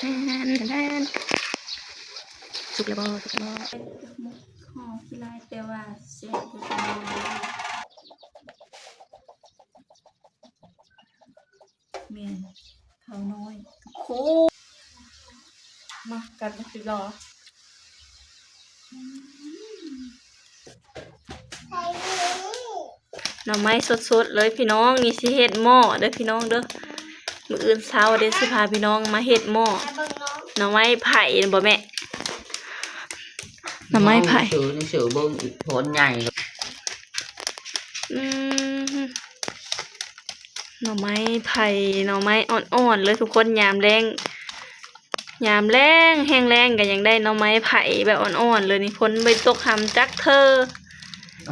ສຸກແລ້ວບໍ່? ສຸກແລ້ວບໍ່? ຫໍ່ຂີ້ລາຍ ແຕ່ວ່າແຊບຢູ່. ແມ່ນ ເຂົ້ານ້ອຍ ໂຄ ມາກັນ ຊິລໍ ໜໍ່ໄມ້ສົດໆເລີຍພີ່ນ້ອງ. ນີ້ຊິເຮັດໝໍ້ເດີພີ່ນ້ອງເດີ. ມື້ອື່ນເຊົ້າເດ ຊິພາພີ່ນ້ອງມາເຮັດໝໍ້ ໜໍ່ໄມ້ໄຜ່ແມ່ນບໍ່ແມ່? ໜໍ່ໄມ້ໄຜ່ ເບິ່ງອີກ ຖອນໃຫຍ່. ອືມ ໜໍ່ໄມ້ໄຜ່ ໜໍ່ໄມ້ອ່ອນໆເລີຍທຸກຄົນ. ຍາມແລ້ງ ຍາມແລ້ງ ແຫ້ງແລ້ງກໍຍັງໄດ້ໜໍ່ໄມ້ໄຜ່ແບບອ່ອນໆເລີຍນີ້. ຝົນບໍ່ຕົກຫ້ຳຈັກເທື່ອ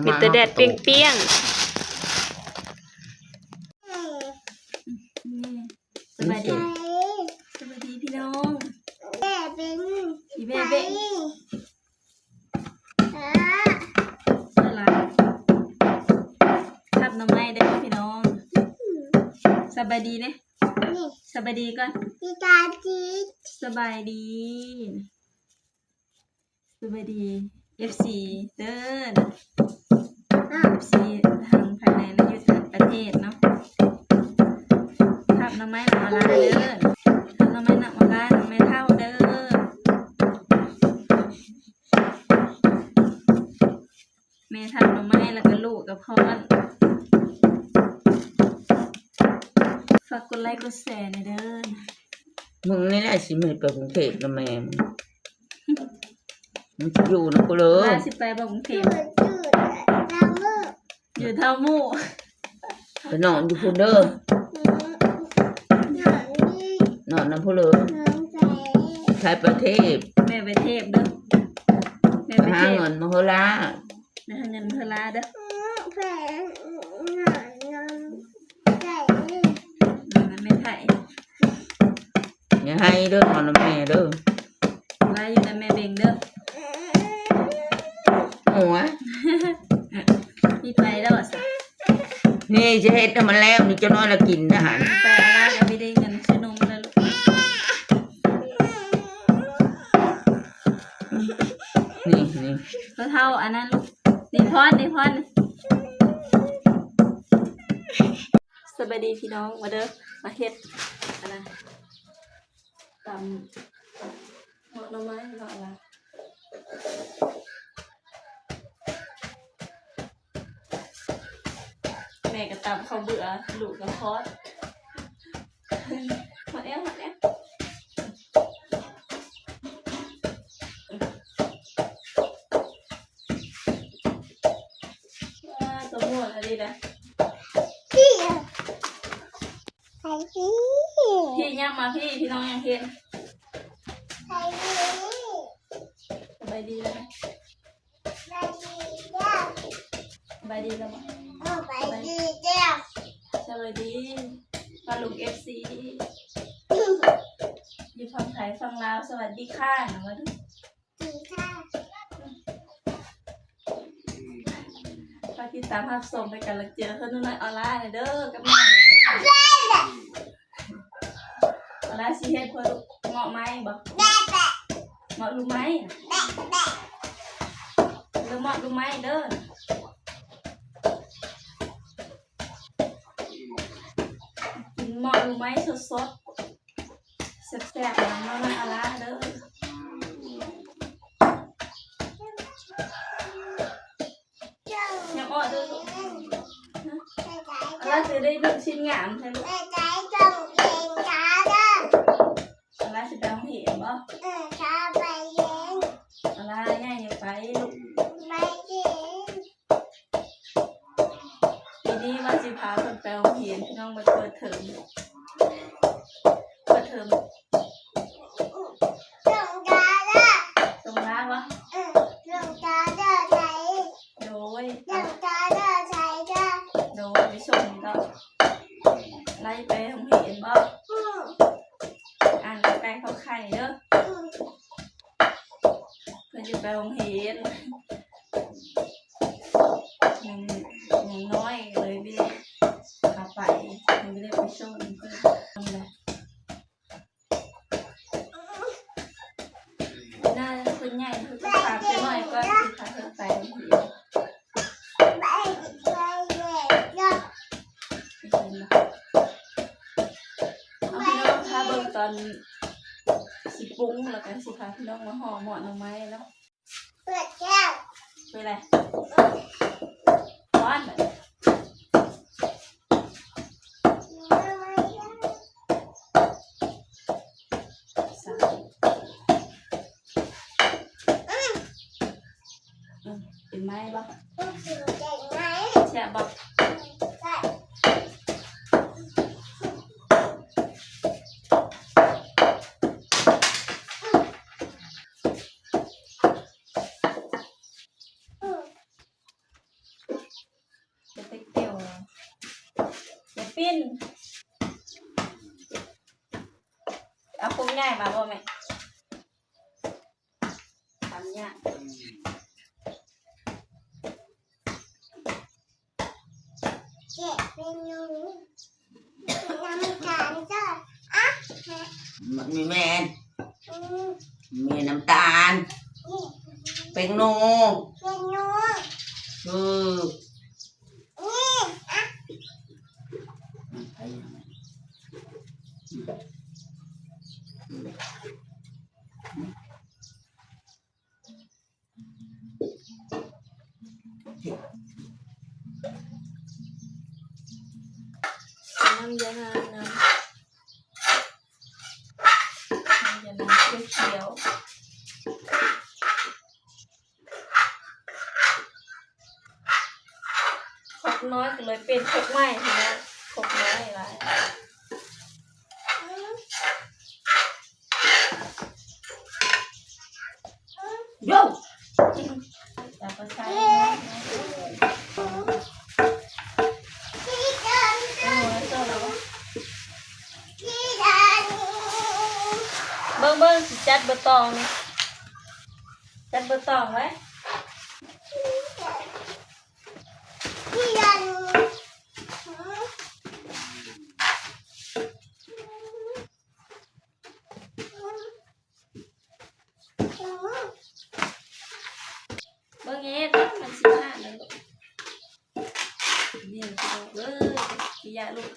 ມີແຕ່ແດດປ່ຽງໆ. ສະບາຍດີ ສະບາຍດີພີ່ນ້ອງ. ອີແມ່ເບັງ ສະຫຼັບ ທັບໜໍ່ໄມ້ເດີພີ່ນ້ອງ. ສະບາຍດີເນ ສະບາຍດີກ່ອນ. ສະບາຍດີ ສະບາຍດີ ສະບາຍດີເອັຟຊີເດີ ເອັຟຊີທາງພາຍໃນ ແລະ ຢູ່ຕ່າງປະເທດເນາະ. ທັບໜໍ່ໄມ້ນຳອາລາເດີ ທັບໜໍ່ໄມ້ນຳອາລາ ນຳແມ່ເຖົ້າເດີ. ແມ່ທັບໜໍ່ໄມ້ ແລ້ວກໍລູກກໍພ້ອມ. ຝາກກົດໄລກົດແຊແດ່ເດີ. ມຶງນີ້ແຫຼະຊິໄປກຸງເທບນຳແມ່ມຶງ. ມັນຊິຢູ່ນຳຜູ້ເລີ ລາຊິໄປບໍ່ກຸງເທບ? ຢູ່ເທົ່າໝູ່ ໄປນອນຢູ່ພຸ້ນເດີ. ນອນນຳຜູ້ເລີ ໃຜໄປເທບ? ແມ່ໄປເທບເດີ ແມ່ໄປເທບ ໄປຫາເງິນມະເຮີລາ ໄປຫາເງິນມະເຮີລາເດີ. ແມ່ໄຖ ຢ່າໄຫ້ເດີ ນອນນຳແມ່ເດີ. ລາຢູ່ນຳແມ່ເບັງເດີ. ໂອ້ຍ ມີໄປແລ້ວວ່າຊັ້ນ. ນີ້ຈະເຮັດໃຫ້ມັນແລ້ວ ນີ້ຈັກໜ້ອຍລະກິນອາຫານ. ໄປອາລາກໍໄປໄດ້ເງິນຊື້ນົມແລ້ວລູກ. ນີ້ ນີ້ ເຖົ້າອັນນັ້ນລູກ. ນິພອນ ນິພອນ. ສະບາຍດີພີ່ນ້ອງ ມາເດີ ມາເຮັດອັນນັ້ນ ຕຳໝໍ້ໜໍ່ໄມ້ເນາະລະ. ແມ່ກໍຕຳເຂົ້າເບືອ ລູກກໍຄອດ. ຮອດແລ້ວ ຮອດແລ້ວ. ວ້າ ຕົວມ່ວນອີ່ຫຼີນະ. ໄປພີ້ ພີ້ ຍ່າງມາພີ້ ພີ່ນ້ອງຢາກເຫັນ. ໄປພີ້ ສະບາຍດີແລ້ວນະ. ສະບາຍດີແລ້ວ ສະບາຍດີແລ້ວ. ເອີ ສະບາຍດີແລ້ວ ສະບາຍດີ ປ້າລຸງ ເອັຟຊີ ຢູ່ຝັ່ງໄທຝັ່ງລາວ ສະຫວັດດີຄ່ານະ ຫວັດດີ ດີຄ່າ. ຝາກຕິດຕາມຮັບຊົມ ເປັນກຳລັງໃຈໃຫ້ໜູນ້ອຍອອລາແດ່ເດີ ກັບແມ່. ອາລາຊິເຮັດເພື່ອເໝາະໄມ້ບໍ່? ເໝາະລູກໄມ້ ເດີເໝາະລູກໄມ້ເດີ. ກິນເໝາະລູກໄມ້ສົດໆ ແຊບໆ ນຳນ້ອງອາລາເດີ. ຍັງອອກເດີລູກ. ອາລາຄືໄດ້ລູກຊິ້ນງາມແທ້ລູກ. ອາລາຊິໄປໂຮງຮຽນບໍ່? ອາລາໃຫຍ່ໄປລູກ. ປີນີ້ວ່າຊິພາເພິ່ນໄປໂຮງຮຽນ ພີ່ນ້ອງ ມັນເປີດເທີມ ເປີດເທີມ. ສົ່ງລາບໍ່? ໂດຍ ໂດຍ ໄປສົ່ງເນາະ. ໄລ່ໄປໂຮງຮຽນບໍ່? ອ່ານກະໄກ່ເຂົ້າໄຂ່ເດີ. ເພິ່ນຈະໄປໂຮງຮຽນ ຍັງ ຍັງນ້ອຍເລີຍ ບໍ່ໄດ້ພາໄປ ຍັງບໍ່ໄດ້ໄປສົ່ງເພິ່ນ. ນີ້ແຫຼະ ຊິປຸງ ແລ້ວກໍຊິພາພີ່ນ້ອງມາຫໍ່ໝໍ້ໜໍ່ໄມ້ເນາະ. ເປີດແກ້ວ ເປັນໄລ? ຮ້ອນ. ເປັນໄມ້ບໍ່? ແຊບບໍ່? ເປັນຕະກິວ ຢ່າປິ່ນ. ເອົາໂຄກໃຫຍ່ມາບໍ່ແມ່? ທຳຍາກ. ແກະເປັນໜູ ນ້ຳຕານເດີ. ອະ ມັນມີແມ່ນ ອືມ ມີນ້ຳຕານ ນີ້ ເປັນໜູ ເປັນໜູ ຄື ນີ້ ອະ. ນ້ຳຢານາງນຳ ນ້ຳຢານາງຂຽວໆ. ຄົກນ້ອຍກໍເລີຍປ່ຽນຄົກໃໝ່ຫັ້ນນະ ຄົກນ້ອຍຫຼາຍ. ໂຢ ເບິ່ງໆ ຊິຈັດເບີຕອງນີ້ ຈັດເບີຕອງໄວ້. ເບິ່ງເຮັດ ມັນຊິຫາກແລ້ວລູກ. ນີ້ພີ່ນ້ອງເອີຍ ຊິຢາລູກ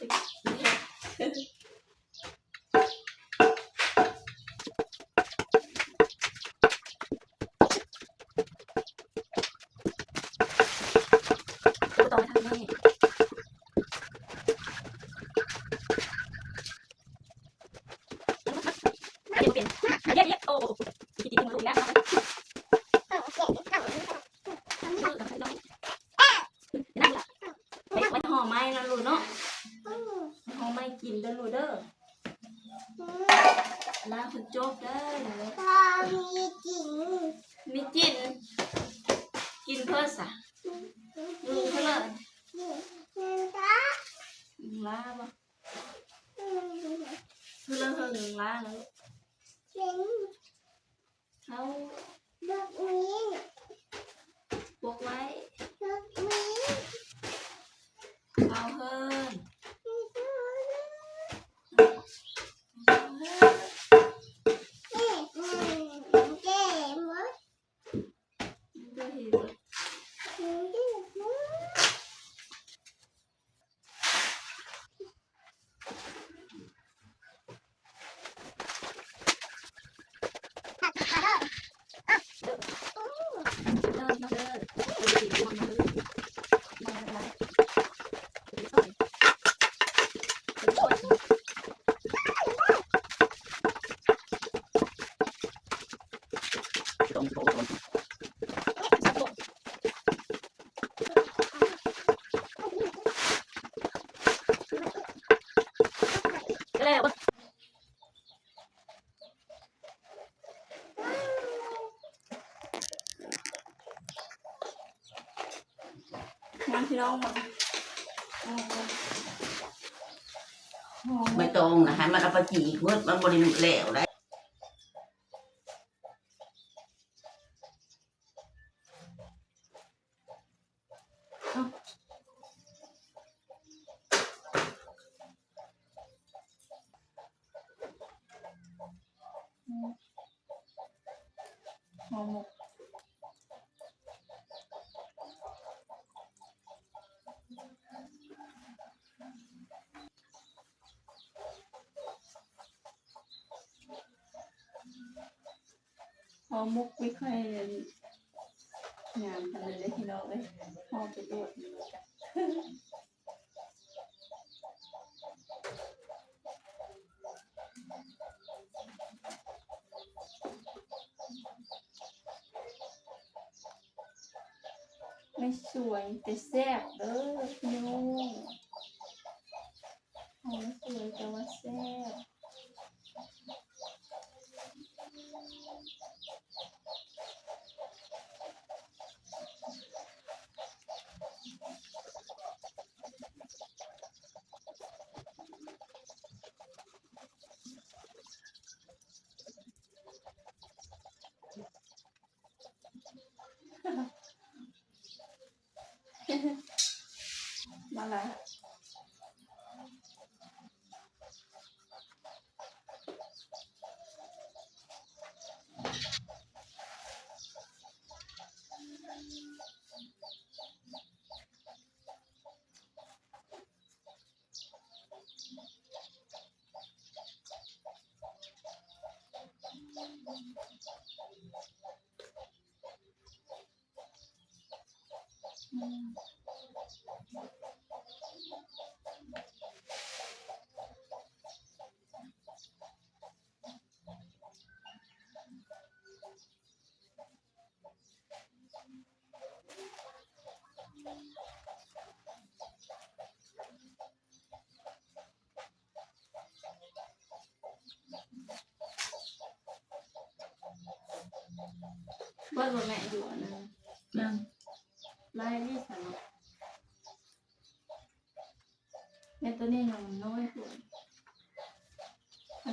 ໄວ້ຫໍ່ໄມ້ເນາະລູກເນາະ ໄວ້ຫໍ່ໄມ້ກິນເດີລູກເດີ. ລ້າງຈົນຈົບເດີ. ມີກິນ ມີກິນ ກິນເພິ່ນຊະ ອືມ ເພິ່ນ ອືມ ລ້າບໍ່? ອືມ ເພິ່ນ ເພິ່ນລ້າແລ້ວ ເອົາ ແບບນີ້ ປົກໄວ້ ແບບນີ້ ເອົາເຮີ້ນ ເອົາເຮີ້ນ ເຈັບ ເຈັບ ເຈັບ. ມາພີ່ນ້ອງມາ ອືມ ໃບຕອງນະ ໃຫ້ມັນເອົາໄປຈີກໝົດ ມັນບໍ່ໄດ້ແລ້ວໄດ໋. ຫອມໝົກ. ໝົກບໍ່ຄ່ອຍງາມປານໃດເດ້ພີ່ນ້ອງເອີຍ ຫໍ່ໄປໂລດ. ໄມ່ສວຍແຕ່ແຊບເດີພີ່ນ້ອງ ໄມ່ສວຍແຕ່ວ່າແຊບ. ມາລະ. ເບິ່ງວ່າແມ່ຢູ່ອັນນັ້ນ ຍັງ ລາຍນີ້ຊັ້ນເນາະ ແມ່ໂຕນີ້ຍັງນ້ອຍໂພດ ເຂ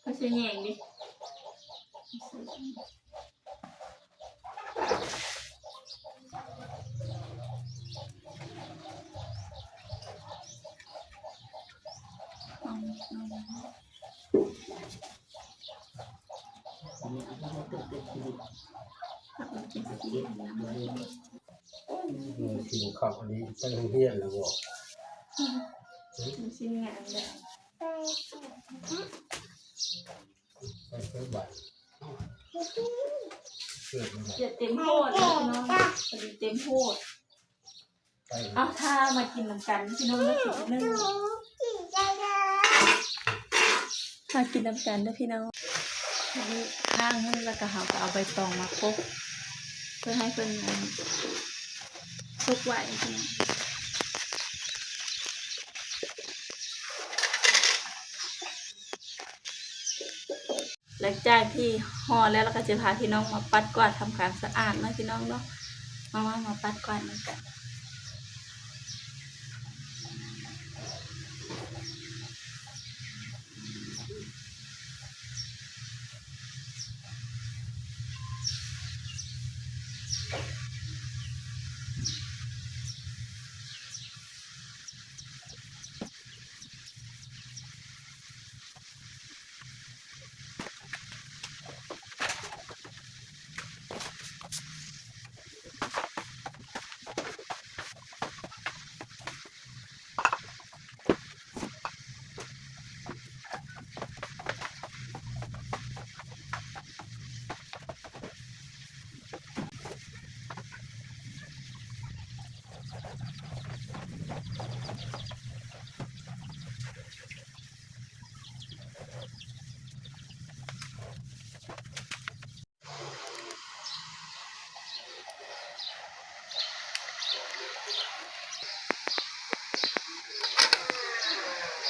ົາຊິແຍງເດ້. ກິນເຂົ້າອັນນີ້ໄປໂຮງຮຽນແລ້ວບໍ່? ມັນຊິງາມແລ້ວ ໄປເກີດບາດ ເກືອບເຕັມໂພດເນາະພີ່ນ້ອງ ພໍດີເຕັມໂພດ. ເອົາ ຖ້າມາກິນນຳກັນພີ່ນ້ອງເດີ ມາກິນນຳກັນເດີພີ່ນ້ອງ. ນີ້ ທາງນັ້ນ ແລ້ວກໍເຮົາກໍເອົາໃບຕອງມາປົກ ເພື່ອໃຫ້ເພິ່ນ ອັນ ສຸກໄວພີ່ນ້ອງ. ຫຼັງຈາກທີ່ຫໍ່ແລ້ວ ລະກະຈະພາພີ່ນ້ອງມາປັດກວາດທຳຄວາມສະອາດເນາະພີ່ນ້ອງເນາະ. ມາ ມາ ມາປັດກວາດນຳກັນ.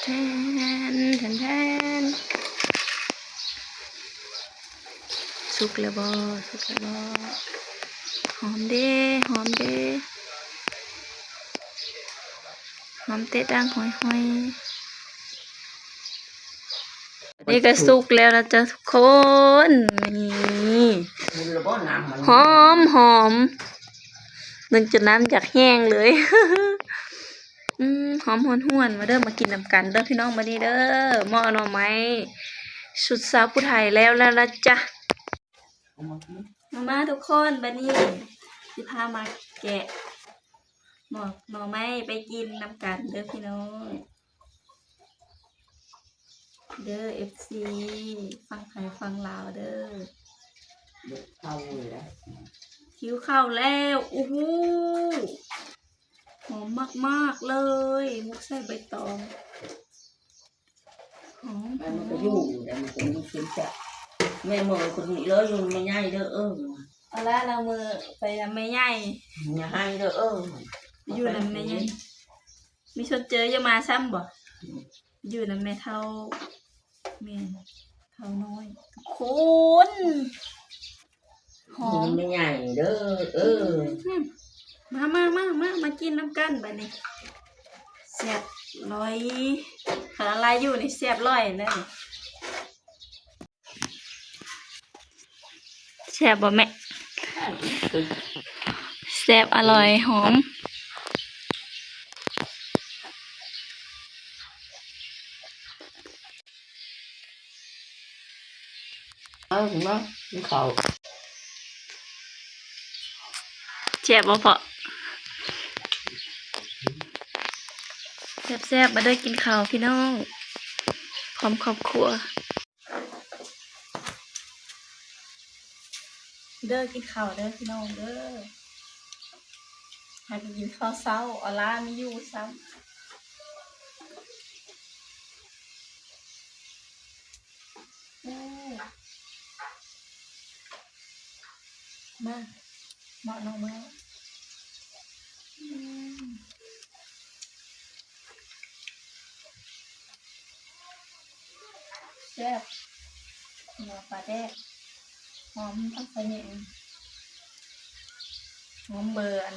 ແທນ ແທນ ແທນ ສຸກແລ້ວບໍ່? ສຸກແລ້ວບໍ່? ຫອມເດ້ ຫອມເດ້ ຫອມເຕະດັງຫອຍໆ. ນີ້ກໍສຸກແລ້ວນະຈ໊ະທຸກຄົນ ນີ້ ຫອມໆ ເບິ່ງຈົນນ້ຳຢາກແຫ້ງເລີຍ. ອືມ ຫອມຫວນໆ ມາເດີ ມາກິນນຳກັນເດີພີ່ນ້ອງ ມື້ນີ້ເດີ ໝໍ້ໜໍ່ໄມ້ ສູດສາວຜູ້ໄທ ແລ້ວ ແລ້ວນະຈ໊ະ. ມາໆ ທຸກຄົນ ບັດນີ້ຊິພາມາແກະໝໍ່ໜໍ່ໄມ້ໄປກິນນຳກັນເດີພີ່ນ້ອງ. ເດີ ເອັຟຊີ ຝັ່ງໄທຝັ່ງລາວເດີ. ຫິວເຂົ້າແລ້ວ. ໂອ້ໂຫ ຫອມມາກໆເລີຍ. ໝົກໃສ່ໃບຕອງ. ຫອມ ແມ່ມັນກໍຢູ່ ແລ້ວມັນກໍມີເປັນຈະ ແມ່ເມີຄົນນີ້ເລີຍ ຢູ່ນຳແມ່ໃຫຍ່ເດີ. ເອີ ເອົາລະ ລາວເມີໄປນຳແມ່ໃຫຍ່ ຢ່າໃຫ້ເດີ. ເອີ ຢູ່ນຳແມ່ໃຫຍ່. ມີຊົດເຈີຍ ຢ່າມາຊ້ຳບໍ? ອືມ ຢູ່ນຳແມ່ເຖົ້າ. ແມ່ນ ເຖົ້ານ້ອຍ ທຸກຄົນ. ຫອມ ແມ່ໃຫຍ່ເດີ. ເອີ ມາ ມາ ມາ ມາ ມາກິນນຳກັນບາດນີ້. ແຊບຫຼອຍ ຄັນລາວຢູ່ນີ້ແຊບຫຼອຍເລີຍ. ແຊບບໍ່ແມ່? ແຊບ ອະລ່ອຍ ຫອມ. ເອົາມາກິນເຂົ້າ. ແຊບບໍ່ພໍ່? ແຊບໆ ມາເດີກິນເຂົ້າພີ່ນ້ອງ ພ້ອມຄອບຄົວ. ເດີກິນເຂົ້າເດີພີ່ນ້ອງເດີ. ຫາກະກິນເຂົ້າເຊົ້າ ອາລາມີຢູ່ຊ້ຳ. ໂອ້ ມາ ເໝາະໜໍ່ໄມ້. ອືມ ແຊບ ຫົວປາແດກ ຫອມຜັກສະເໜີ່ ຫອມເບີອັນ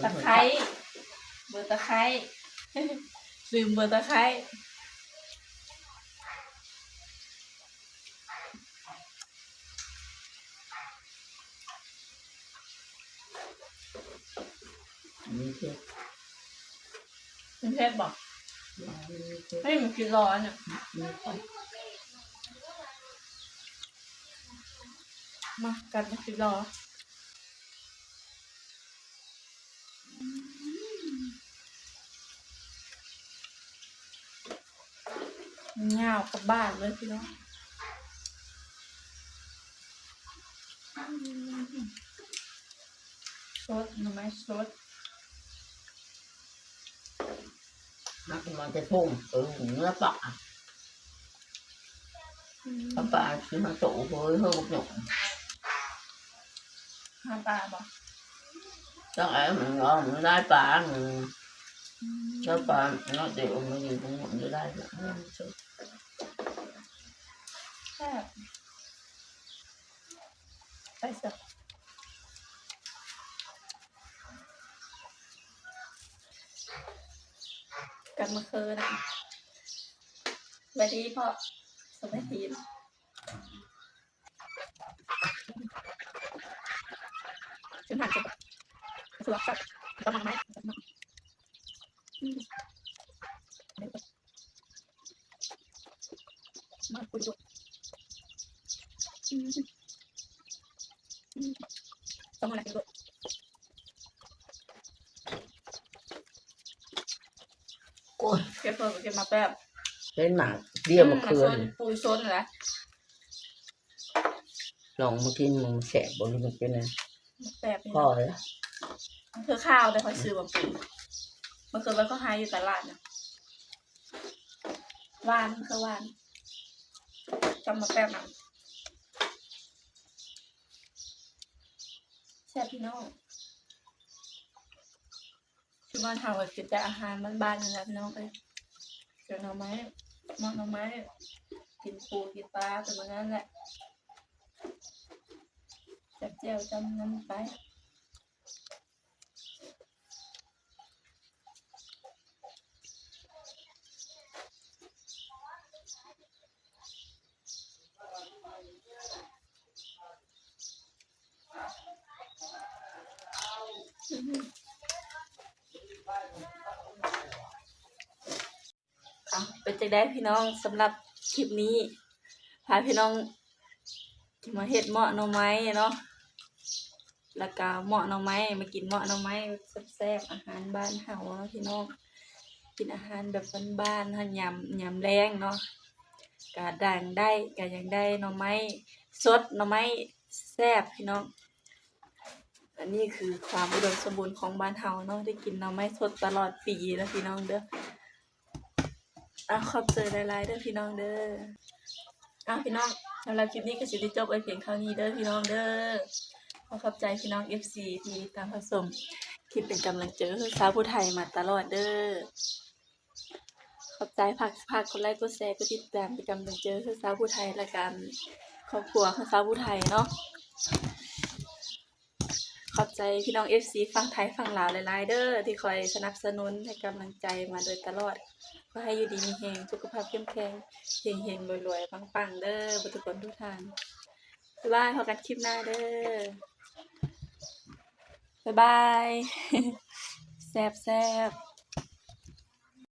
ຕະໄຄ ເບີຕະໄຄ ລືມເບີຕະໄຄ. ມັນເຜັດ ມັນເຜັດບໍ່? ບໍ່ ມັນເຜັດ ໃຫ້ມັນກິນລໍອັນນີ້ ມາກັນມາກິນລໍ. ຍາວກັບບ້ານເລີຍພີ່ນ້ອງ. ສົດ ໜໍ່ໄມ້ສົດ. ມັກມາແຕ່ທົ່ງ ເອີ ເນື້ອປາ ອືມ ປາ ປາຊິມາໂຕເຮີ້ຍ ເຮີ້ຍ ບັກຫຍຸ້ງ ຫາປາບໍ່? ຈັກແອ ມັນລອງ ມັນໄດ້ປາ ອືມ ແລ້ວປາເນາະ ເດ ມັນຢູ່ ມັນໄດ້ ແຊບ. ໄປຊະ ກັບມະເຂືອນະ. ສະບາຍດີພໍ່ ສະບາຍດີ. ມາຄຸຍດ້ວຍ ອືມ ອືມ ຕ້ອງມານັ່ງກິນດ້ວຍ. ໂອ້ຍ ເກັບເພິ່ນກໍເກັບມາແປບ ເຫັນໝາກດຽວມາເຂືອ ອືມ ປູຊົນຫັ້ນແຫຼະ. ລອງມາກິນ ມັນແຊບບໍ່ ຫຼືມັນເປັນຫຍັງ? ແຊບຢູ່ ພໍເລີຍ. ມັນຄືຂາວເດ້ ຂ້ອຍຊື້ມາປູ ມັນຄືໄວ້ຂ້ອຍໃຫ້ຢູ່ຕະຫຼາດນະ. ຫວານ ມັນຄືຫວານ ຈຳມາແປບນຳ. ແຊບພີ່ນ້ອງ. ຢູ່ບ້ານເຮົາກໍກິນແຕ່ອາຫານບ້ານໆ ນັ້ນແຫຼະພີ່ນ້ອງເອີຍ. ແກງໜໍ່ໄມ້ ໝໍ້ໜໍ່ໄມ້ ກິນປູກິນປາ ແຕ່ມື້ນັ້ນແຫຼະ ຈັບແຈ່ວຈ້ຳນ້ຳໄປ. ອ່ະ ເປັນຈັ່ງໃດພີ່ນ້ອງ ສຳລັບຄລິບນີ້ ພາພີ່ນ້ອງມາເຮັດເໝາະໜໍ່ໄມ້ເນາະ ແລ້ວກະເໝາະໜໍ່ໄມ້ ມາກິນເໝາະໜໍ່ໄມ້ແຊບໆ ອາຫານບ້ານເຮົາເນາະພີ່ນ້ອງ. ກິນອາຫານແບບບ້ານໆ ເຮົາຍາມ ຍາມແລງເນາະ ກະດັງໄດ້ ກະຍັງໄດ້ໜໍ່ໄມ້ສົດ ໜໍ່ໄມ້ແຊບພີ່ນ້ອງ. ອັນນີ້ຄືຄວາມອຸດົມສົມບູນຂອງບ້ານເຮົາເນາະ ໄດ້ກິນໜໍ່ໄມ້ສົດຕະຫຼອດປີເດີພີ່ນ້ອງເດີ. ອາ ຂອບໃຈຫຼາຍໆເດີພີ່ນ້ອງເດີ. ອາ ພີ່ນ້ອງ ສຳລັບຄລິບນີ້ກໍຊິໄດ້ຈົບໄວ້ພຽງເທົ່ານີ້ເດີພີ່ນ້ອງເດີ. ຂໍຂອບໃຈພີ່ນ້ອງເອັຟຊີທີ່ຕິດຕາມຮັບຊົມຄລິບ ເປັນກຳລັງໃຈໃຫ້ສາວຜູ້ໄທມາຕະຫຼອດເດີ. ຂອບໃຈ ຝາກ ຝາກກົດໄລກົດແຊ ກົດຕິດຕາມ ເປັນກຳລັງໃຈໃຫ້ສາວຜູ້ໄທ ແລະກະຄອບຄົວຂອງສາວຜູ້ໄທເນາະ. ຂອບໃຈພີ່ນ້ອງເອັຟຊີຝັ່ງໄທຝັ່ງລາວຫຼາຍໆເດີ ທີ່ຄອຍສະໜັບສະໜູນໃຫ້ກຳລັງໃຈມາໂດຍຕະຫຼອດ. ຂໍໃຫ້ຢູ່ດີມີແຮງ ສຸຂະພາບເຂັ້ມແຂງ ເຮັງໆລວຍໆປັງໆເດີ ເບິດທຸກຄົນທຸກທ່ານ. ບາຍບາຍ ພົບກັນຄລິບໜ້າເດີ. ບາຍບາຍ ແຊບໆ.